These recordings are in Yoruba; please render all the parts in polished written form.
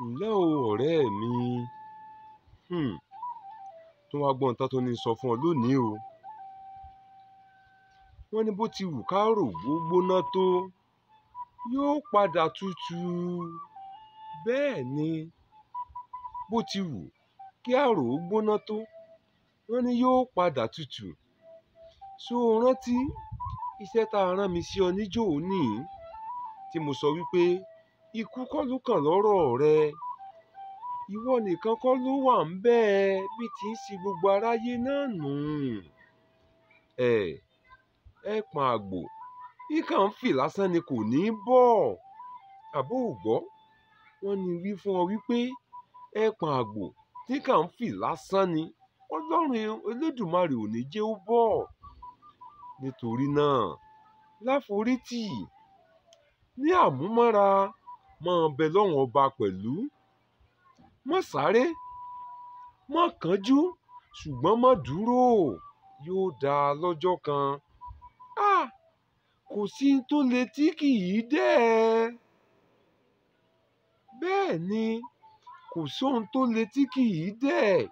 Ǹlẹ́ o ọ̀rẹ́ mi, hmm, tún wá gbọ́ ohun tán tún ní n sọ fún ọ lónìí o. Wọ́n ní bó ti wù ká rò ó gbóná tó, yóò padà tutù. Bẹ́ẹ̀ ni, bó ti wù kí àrò ó gbóná tó, wọ́n ní yóò padà tutù. Ṣó o rántí iṣẹ́ tá a rán mi sí ọ níjòónìí tí mo sọ wípé ikú kọ́ ló kàn lọ́rọ̀ rẹ? Ìwọ nìkan kọ́ ló wà ńbẹ̀ bí ti ń ṣe gbogbo aráyé náà nù. Ẹ̀, ẹpọ̀n àgbò, ikàn ń fì lásán ni kò ní bọ̀. Àbó ò gbọ́? Wọ́n ní wí fún ọ wípé ẹpọ̀n àgbò tí kàn ń fì lásán ni, Ọlọ́run Olódùmarè ò ní jẹ́ ó bọ̀. Nítorí náà, láforítì, ní àmúmọ́ra, máa bẹ Ọlọ́run ọba pẹ̀lú. Má sáré, má kánjú, ṣùgbọ́n má dúró, yóò dáa lọ́jọ́ kan. Ah! Kò sí n tó le tí kì í dẹ̀. Bẹ́ẹ̀ ni, kò sóhun tó le tí kì í dẹ̀.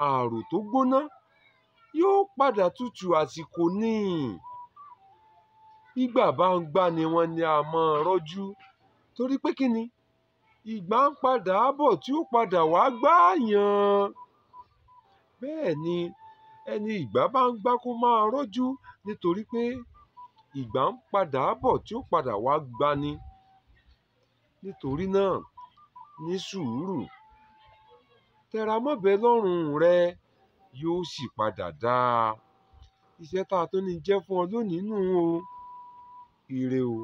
Ààrò tó gbóná yóò padà tutù àsìkò ni. Bígbà bá ń gbá ni wọ́n ní a máa rọ́jú. Torí pé kí ni? Ìgbà ń padà bọ̀ tí ó padà wá gbáyàn. Bẹ́ẹ̀ ni, ẹni ìgbà bá ń gbá kó máa rọ́jú nítorí pé ìgbà ń padà bọ̀ tí ó padà wá gbani. Nítorí náà, ní sùúrù, tẹra mọ́bẹ lọ́rùn rẹ, yóò sì padà dáa. Iṣẹ́ tá a tún ní jẹ́ fún ọ lónìí nù o. Ire o.